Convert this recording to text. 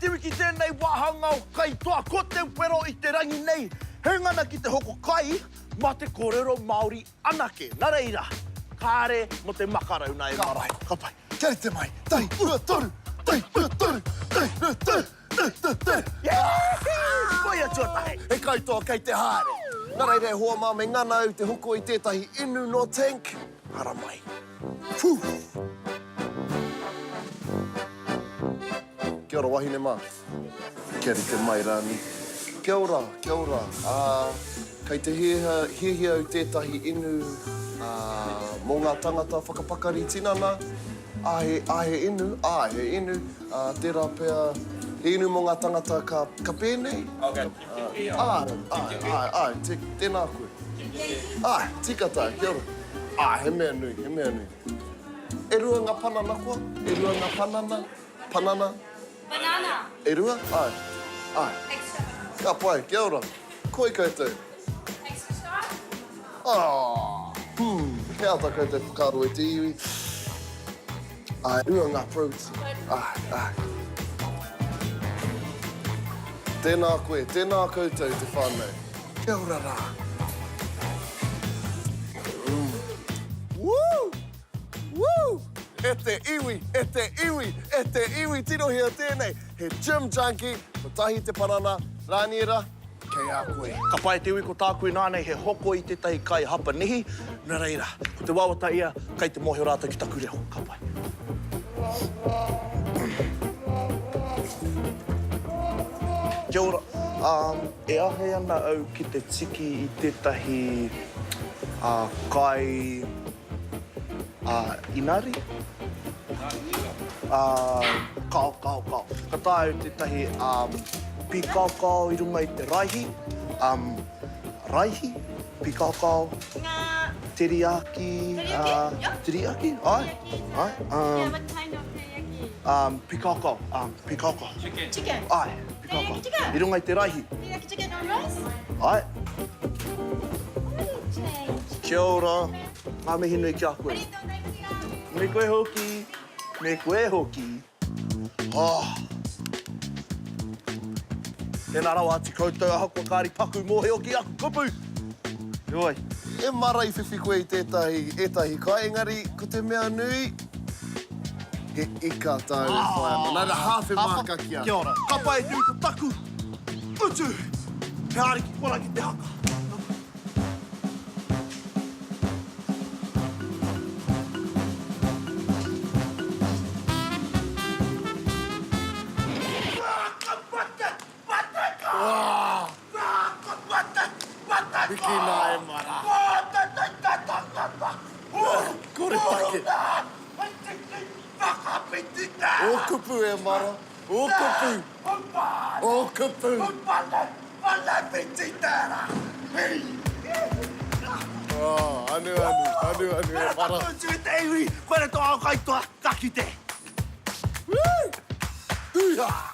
te iwi ki tēnei wāhanga o Kaitoa, ko te wero i te rangi nei, he ngana ki te hoko kai mā te kōrero Māori anake. Nā reira, kāre mō te makarau nā e marae. Ka pai. Kia rite mai. Tahi, rua, toru! Tahi, rua, toru! Tahi, rua, toru! Tahi, rua, toru! Koia tuatahi! He kaitoa kei te haere. Nā reira e hoa mā me ngana au te hoko i tētahi inu nō Tank. Haramai. Whew! Kia ora wahine mā. Kia rite mai rānei. Kia ora, kia ora. Ā, kei te hiahia, hiahia au tētahi inu, ā, mō ngā tangata whakapakari tinana. Ā, he, ā, he inu, ā, he inu, ā, tērā pea, he inu mō ngā tangata ka, ka pēnei? Okay. Ā, āe, āe, āe, te, tēnā koe. Āe, tika tāu, kia ora. Āe, he mea nui, he mea nui. E rua ngā panana koa? E rua ngā panana? Panana? Banana. E rua? Āe. Āe. Extra banana. Ka pai, kia ora. Koi koutou. Extra shy? Oh! Hmm, he aha tā koutou whakaaro e te iwi? Āe, rua ngā protein. Āe, āe. Tēnā koe, tēnā koutou te whānau. Kia ora rā. Mm. Woo! Woo! E te iwi, e te iwi, e te iwi, tirohia tēnei, he gym junkie, kotahi te parana, Rāniera, kei a koe. Ka pai te iwi ko tāku inānei he hoko i tētahi kai Hapanihi, nā reira, ko te wawata ia, kei te mōhio rātou ki taku reo. Ka pai. Kia ora. Um, e āhei ana au ki te tiki i tētahi uh, kai Ā, inari? Ā, kao, kao, kao. Ka taea au tētahi, ā, pīkaokao i runga i te raihi, ā, raihi, pīkaokao, Ngā. teriyaki, ā, Teriyaki? Yup. teriyaki, āe, Teriyaki. āe, ā. Yeah, what kind of teriyaki? Ā, pīkaokao, ā, pīkaokao. Chicken. Chicken. Āe, pīkaokao. Teriyaki chicken? I runga i te raihi. Teriyaki chicken on rice? Āe. What a change. Kia ora. Ngā mihi nui ki a koe. Me koe hoki. Me koe hoki. Oh. Tēnā rawa atu koutou ahakoa kāri paku mōhio ki aku kupu. Heoi. E mara i whiwhi koe i tētahi, ētahi kai, engari ko te mea nui, he ika tāu e whai ana. Nā reira, hāwhe māka ki a. Kia ora. Ka pai e te ko taku utu. He ariki kora ki te haka. Hiki nā e mara. Kore take. Ō kupu e mara. Ō kupu. Ō kupu. Oh, anu, anu, anu, anu e mara. Ka utu e te iwi, koe re to ao kaitoa, ka kite. Woo! Hū-ha!